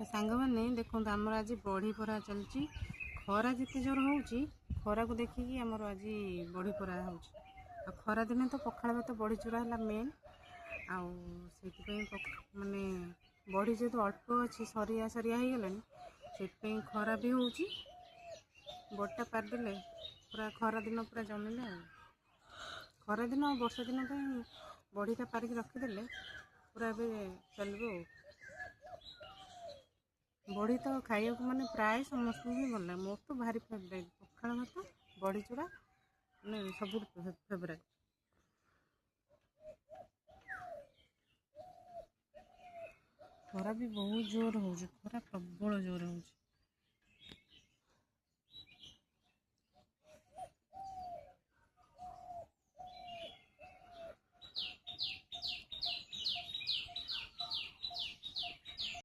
ତ ସାଙ୍ଗମାନେ ଦେଖନ୍ତୁ, ଆମର ଆଜି ବଢ଼ି ପରା ଚାଲିଛି। ଖରା ଯେତେ ଜୋର ହେଉଛି, ଖରାକୁ ଦେଖିକି ଆମର ଆଜି ବଢ଼ି ପରା ହେଉଛି। ଆଉ ଖରା ଦିନେ ତ ପଖାଳ ଭାତ ବଢ଼ି ଚୁରା ହେଲା ମେନ୍। ଆଉ ସେଇଥିପାଇଁ ମାନେ ବଢ଼ି ଯେହେତୁ ଅଳ୍ପ ଅଛି, ସରିଆ ସରିଆ ହେଇଗଲାଣି, ସେଥିପାଇଁ ଖରା ବି ହେଉଛି, ବଡ଼ିଟା ପାରିଦେଲେ ପୁରା ଖରା ଦିନ ପୁରା ଜମିଲା। ଆଉ ଖରା ଦିନ ଆଉ ବର୍ଷା ଦିନ ପାଇଁ ବଢ଼ିଟା ପାରିକି ରଖିଦେଲେ ପୁରା ଏବେ ଚାଲିବ। ଆଉ ବଢ଼ି ତ ଖାଇବାକୁ ମାନେ ପ୍ରାୟ ସମସ୍ତଙ୍କୁ ହିଁ ଭଲ ଲାଗେ। ମୋର ତ ଭାରି ଫେବରାଇଟ୍ ପଖାଳ ଭାତ ବଢ଼ି ଚୁରା, ମାନେ ସବୁଠୁ ଫେବରାଇଟ୍। ଖରା ବି ବହୁତ ଜୋର ହେଉଛି, ଖରା ପ୍ରବଳ ଜୋର ହେଉଛି।